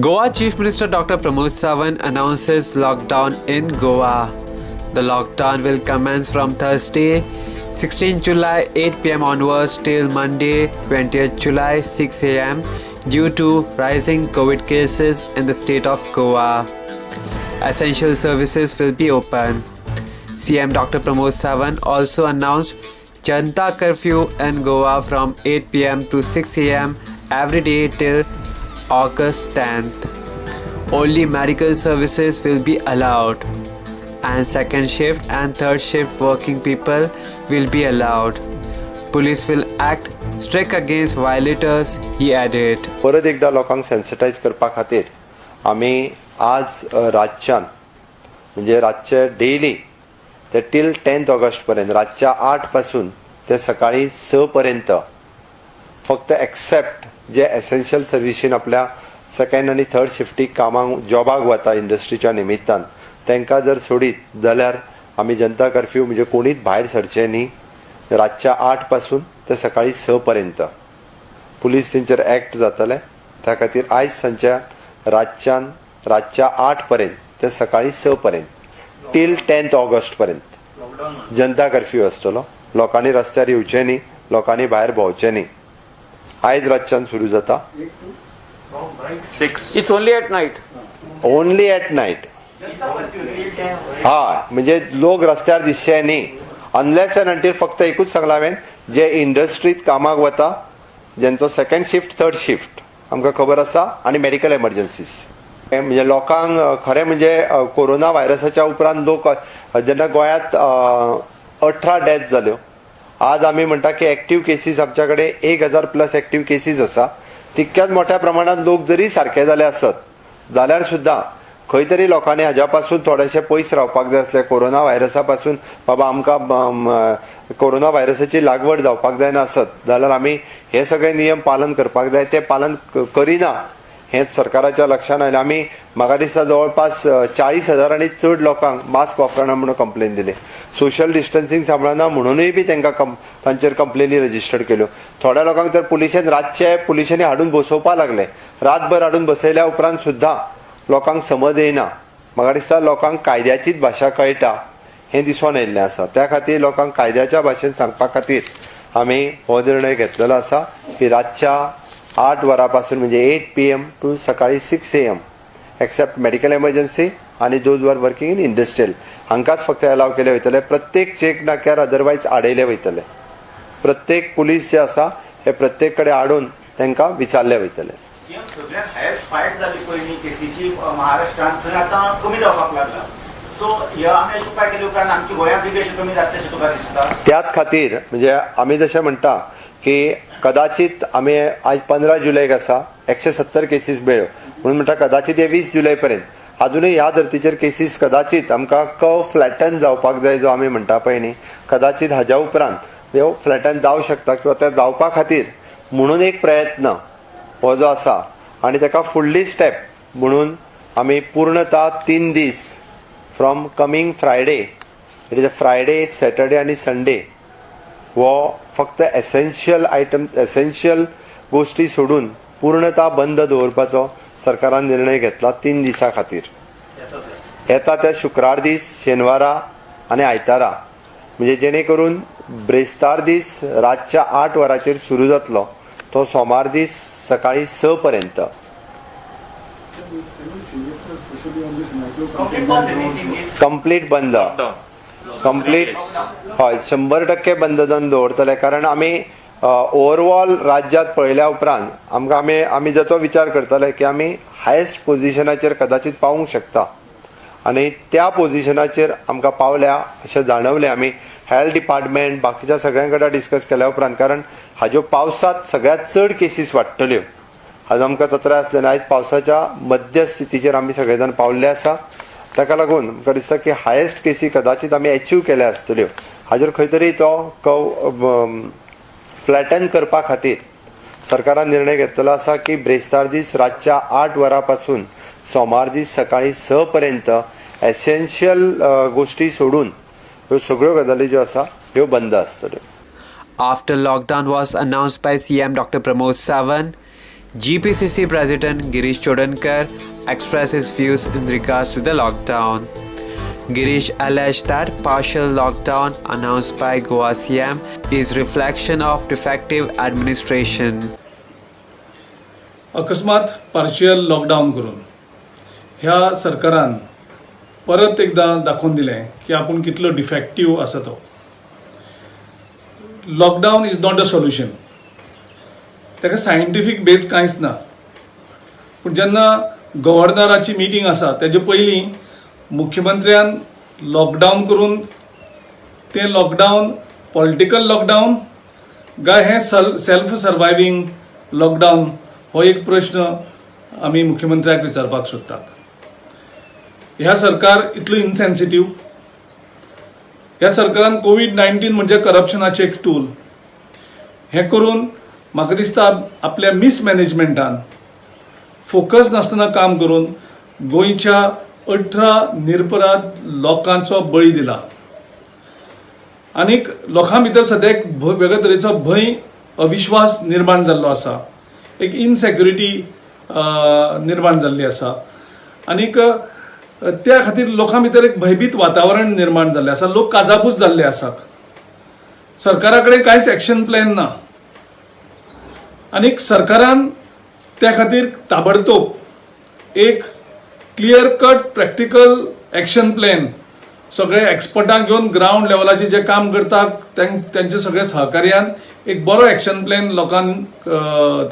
Goa Chief Minister Dr. Pramod Sawant announces lockdown in Goa. The lockdown will commence from Thursday, 16 July 8 p.m. onwards till Monday, 20th July 6 a.m. due to rising COVID cases in the state of Goa. Essential services will be open. CM Dr. Pramod Sawant also announced Janta curfew in Goa from 8 p.m. to 6 a.m. every day till August 10th. Only medical services will be allowed, and second shift and third shift working people will be allowed. Police will act strict against violators, he added. परत एकदा लोकांक सेन्सिटायज करपा खातीर आमी आज रातच्यान, म्हणजे रातचे daily ते टील 10th August पर्यंत, रातच्या 8 पासून ते सकाळी 6 पर्यंत फक्त एक्सेप्ट जे एसेन्शियल सर्विसीन आपल्या सेकंड आनी थर्ड शिफ्टीक कामाक, जॉबाक वता इंडस्ट्रीच्या निमित्तान, तांकां जर सोडीत जाल्यार आमी जनता कर्फ्यू, म्हणजे कोणीच भायर सरचे न्ही रातच्या 8 पासून ते सकाळी 6 पर्यंत. पुलीस तेंचेर एक्ट जातले. त्या खातीर आयज सांजच्या रातच्यान, रातच्या 8 पर्यंत ते सकाळी 6 पर्यंत, टील 10th August पर्यंत जनता कर्फ्यू आसतलो. लोकांनी रस्त्यार येवचे न्ही, लोकांनी भायर भोंवचे न्ही. आयज रातच्यान सुरू जाता. 6. It's only at night. Only at night. हा, म्हणजे लोक रस्त्यार दिसचे न्ही अनलेस अँड अंटील, फक्त एकूच सांगला हांवें, जे इंडस्ट्रीत कामाक वता, जेंचो सेकंड शिफ्ट, थर्ड शिफ्ट आमकां खबर आसा, आनी मेडिकल एमर्जन्सीज. म्हणजे लोकांक खरें म्हणजे कोरोना व्हायरसाच्या उपरांत लोक जेन्ना गोंयांत 18 डेथ जाल्यो, आज आमी म्हणटा की एक्टीव केसीस आमच्या कडेन 1000 प्लस एक्टीव केसीस आसा. तितक्याच मोठ्या प्रमाणात लोक जरी सारके जाले आसत जाल्यार सुद्दां खंय तरी लोकांनी हाज्या पासून थोडेशे पयस रावपाक जाय आसले कोरोना व्हायरसा पासून. बाबा, आमकां कोरोना व्हायरसाची लागवड जावपाक जायना आसत जाल्यार आमी हे सगळे नियम पालन करपाक जाय. ते पालन करिना हेंच सरकाराच्या लक्षात आयलें. आमी म्हाका दिसता जवळपास 40 हजारांनी चड लोकांक मास्क वापरना म्हणून कंप्लेन दिली, सोशल डिस्टन्सिंग सांबाळना म्हणूनय बी तांकां तांचेर कंप्लेनी रजिस्टर्ड केल्यो. थोड्या लोकांक तर पुलिशेन, रातचे पुलिशेंनी हाडून बसोवपा लागले. रातभर हाडून बसयल्या उपरांत सुद्दां लोकांक समज येयना. म्हाका दिसता लोकांक कायद्याचीच भाशा कळटा हें दिसून आयिल्लें आसा. त्या खातीर लोकांक कायद्याच्या भाशेन सांगपा खातीर आमी हो निर्णय घेतलेलो आसा की रातच्या 8 वरां पासून, म्हणजे 8 p.m. To सकाळी 6 a.m., except medical emergency आनी those are working in industrial, हांकांच फक्त अलाव केले वयतले. प्रत्येक चेक नाक्यार अदरवायज आडयले वयतले. प्रत्येक पुलीस जे आसा हे प्रत्येक कडेन हाडून तांकां विचारले वयतले. सीएम, सगळ्यात हायस्ट फायट जाली पयलीं केसीची महाराष्ट्रांत, थंय आतां कमी जावपाक लागला. सो हे आमी अशे उपाय केले उपरांत आमच्या गोंयांत बी अशें कमी जातलें अशें तुका दिसता? त्याच खातीर म्हणजे आमी जशें म्हणटा की कदाचित आमी आज 15 जुलैक आसा, 170 केसीस मेळ्यो म्हणून म्हणटा, कदाचित हे 20 जुलय पर्यंत अजुनूय ह्या धर्तीचेर केसीस कदाचित आमकां कर्व फ्लॅटन जावपाक जाय जो आमी म्हणटा पळय न्ही, कदाचित हाज्या उपरांत ह्यो फ्लॅटन जावं शकता किंवा ते जावपा खातीर म्हणून एक प्रयत्न हो जो आसा आनी ताका फुडली स्टेप म्हणून आमी पूर्णता 3 दीस, from coming Friday, it is a Friday, Saturday आनी संडे, हो फक्त एसेन्शियल आयटम, एसेन्शियल गोश्टी सोडून पूर्णता बंद दवरपाचो सरकारान निर्णय घेतला 3 दिसां खातीर. येता त्या शुक्रार दीस, शेनवारा आनी आयतारा, म्हणजे जेणे करून ब्रेस्तार दीस रातच्या 8 वरांचेर सुरू जातलो तो सोमार दीस सकाळी 6 पर्यंत. Any seriousness, especially on this micro Complete बंद न्ही 3 दीस? कंप्लीट बंद, कंप्लीट. हय, 100% बंद जावन दवरतले. कारण आमी ओवरऑल राज्यात पळयल्या उपरांत आमकां आमी जाचो विचार करतले की आमी हायस्ट पोझिशनाचेर कदाचित पावूंक शकता आनी त्या पोझिशनाचेर आमकां पावल्या अशें जाणवलें आमी हेल्थ डिपार्टमेंट, बाकीच्या सगळ्यां कडेन डिस्कस केल्या उपरांत. कारण हाज्यो पावसांत सगळ्यांत चड केसीस वाडटल्यो हाजो आमकां तत्राय आसलें. आयज पावसाच्या मध्य स्थितीचेर आमी सगळे जाण पावल्ले आसा. ताका लागून म्हाका दिसता की हायस्ट केसी कदाचित आमी एचीव केल्या आसतल्यो. हाजेर खंय तरी तो कर्व फ्लॅटन करपा खातीर सरकारान निर्णय घेतलेलो आसा की ब्रेस्तार दीस रातच्या 8 वरां पासून सोमार दीस सकाळी 6 पर्यंत एसेन्शियल गोश्टी सोडून ह्यो सगळ्यो गजाली ज्यो आसा ह्यो बंद आसतल्यो. After lockdown was announced by CM Dr. Pramod Sawant, GPCC President Girish Chodankar expressed his views in regards to the lockdown. Girish alleged that partial lockdown announced by Goa CM is reflection of defective administration. अकस्मात partial lockdown करून ह्या सरकारान परत एकदा दाखोवन दिलें की आपूण कितलो डिफेक्टीव आसा तो. Lockdown is not a solution. ताका सायंटिफीक बेज कांयच ना. पूण जेन्ना गव्हर्नराची मिटींग आसा तेजे पयलीं मुख्यमंत्र्यान लॉकडावन करून तें लॉकडावन पॉलिटिकल लॉकडावन काय हें सेल्फ सर्वायवींग लॉकडावन हो एक प्रश्न आमी मुख्यमंत्र्याक विचारपाक सोदतात. ह्या सरकार इतलो इनसेन्सिटीव. ह्या सरकारान कोवीड 19 म्हणजे करप्शनाचें एक टूल हें करून म्हाका दिसता आपल्या मिसमॅनेजमेंटान फोकस नासतना काम करून गोंयच्या 18 निरपराध लोकांचो बळी दिला आनीक लोकां भितर सद्या एक वेगळे तरेचो भंय, अविश्वास निर्माण जाल्लो आसा. एक इनसेक्युरिटी निर्माण जाल्ली आसा आनीक त्या खातीर लोकां भितर एक भंयभीत वातावरण निर्माण जाल्लें आसा. लोक काजाबूज जाल्ले आसात. सरकारा कडेन कांयच एक्शन प्लॅन ना आनीक सरकारान त्या खातीर ताबडतोब एक clear cut practical action plan सगळे एक्सपर्टांक घेवन ग्रावंड लेवलाचेर जे काम करतात तेंचे सगळे सहकार्यान एक बरो एक्शन प्लॅन लोकांक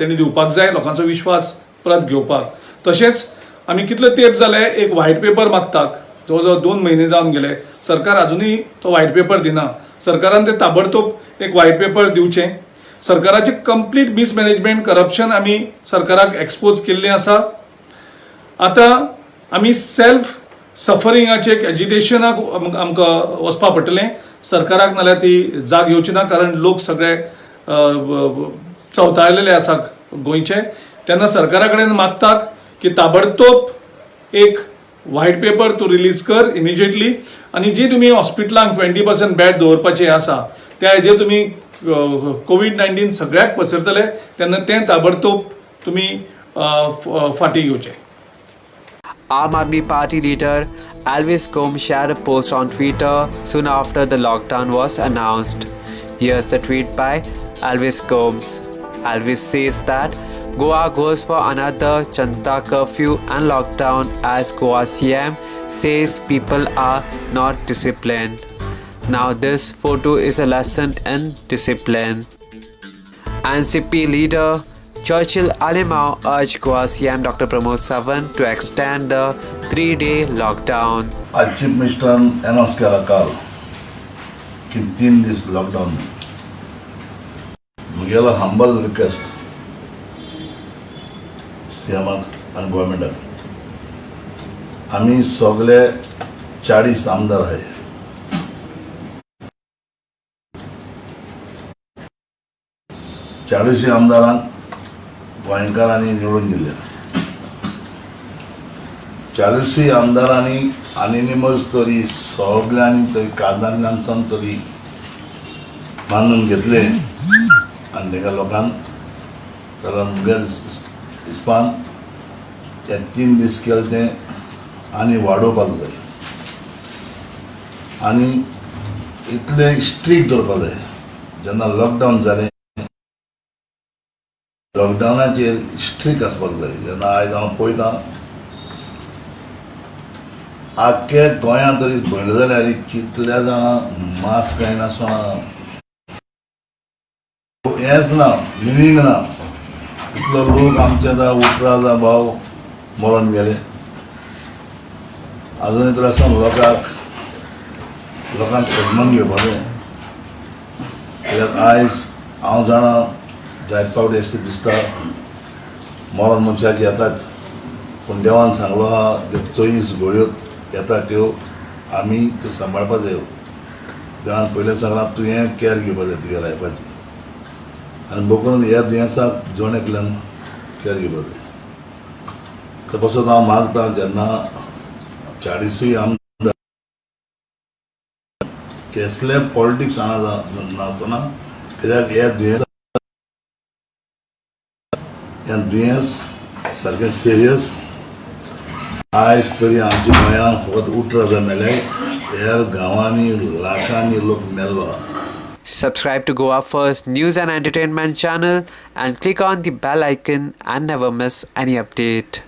तेणी दिवपाक जाय, लोकांचो विश्वास परत घेवपाक. तशेंच आमी कितले तेंप जाले एक व्हायट पेपर मागतात. जवळ जवळ 2 म्हयने जावन गेले, सरकार अजुनूय तो व्हायट पेपर दिना. सरकारान ते ताबडतोब एक व्हायट पेपर दिवचें. सरकाराचे कंप्लीट मिसमॅनेजमेंट, करप्शन आमी सरकाराक एक्सपोज केल्लें आसा. आतां आमी सेल्फ सफरिंगाचे एक एजिटेशनाक आमकां वचपा पडटलें. सरकाराक नाल्यार ती जाग येवची ना, कारण लोक सगळे चवताळलेले आसा गोंयचे. तेन्ना सरकारा कडेन मागतात की ताबडतोब एक व्हायट पेपर तूं रिलीज कर इमिजिएटली आनी जी तुमी हॉस्पिटलांक 20% बेड दवरपाचे आसा त्या हेजेर तुमी कोवीड 19 सगळ्याक पसरतले तेन्ना तें ताबडतोब तुमी फाटीं घेवचें. Aam Aadmi Party leader Elvis Gomes shared a post on Twitter soon after the lockdown was announced. Here's the tweet by Elvis Gomes. Elvis says that Goa goes for another Janta curfew and lockdown as Goa CM says people are not disciplined. Now this photo is a lesson in discipline. NCP leader Churchill Alemao urged Goa CM Dr. Pramod Sawant to extend the 3-day lockdown. आज chief मिनिस्टरान announce केला काल की 3 दीस lockdown. म्हगेलो humble request सीएमाक आनी गव्हर्मेंटाक, आमी सगळे 40 आमदार आहाय. 40 आमदारांक गोंयकारांनी निवडून दिल्या. 40 आमदारांनी अनॅनिमस तरी सगळ्यांनी तरी कागाळांसान तरी मानून घेतले आनी तेका लोकांक कारण म्हगे हिसपान ते 3 दीस केले ते आनी वाडोवपाक जाय आनी इतले स्ट्रीक दवरपाक जाय. जेन्ना लॉकडावन जालें, लॉकडावनाचेर स्ट्रीक आसपाक जाय. जेन्ना आयज हांव पळयतां आख्खे गोंयांत तरी भरले जाल्यार कितल्या जाणां मास्क घायनासतना, हेंच ना, मिनींग ना. इतलो लोक आमचे आतां 18 जाण भाव मरोन गेले. आजुनूय तर आसा लोकांक लोकांक समजून घेवपाक जाय. कित्याक आयज हांव जाणा जायत फावटी अशें दिसता मरण मनशाक येताच, पूण देवान सांगलो आहा त्यो 24 घोळयो येता त्यो आमी त्यो सांबाळपाक जायो. देवान पयलें सांगलां तुवें कॅर घेवपाक जाय तुज्या लायफाची आनी बकरून ह्या दुयेंसाक जण एकल्यान कॅर घेवपाक जाय. ते पासत हांव मागता जेन्ना 40 आमदार कसले पॉलिटिक्स हांगा नासतना, कित्याक ह्या दुयेंसा हें दुयेंस सारकें सिरियस. आयज तरी आमच्या गोंयांत फकत 18 हजार मेले, हेर गांवांनी लाखांनी लोक मेल्लो. Subscribe to Goa First News and Entertainment channel and click on the bell icon and never miss any update.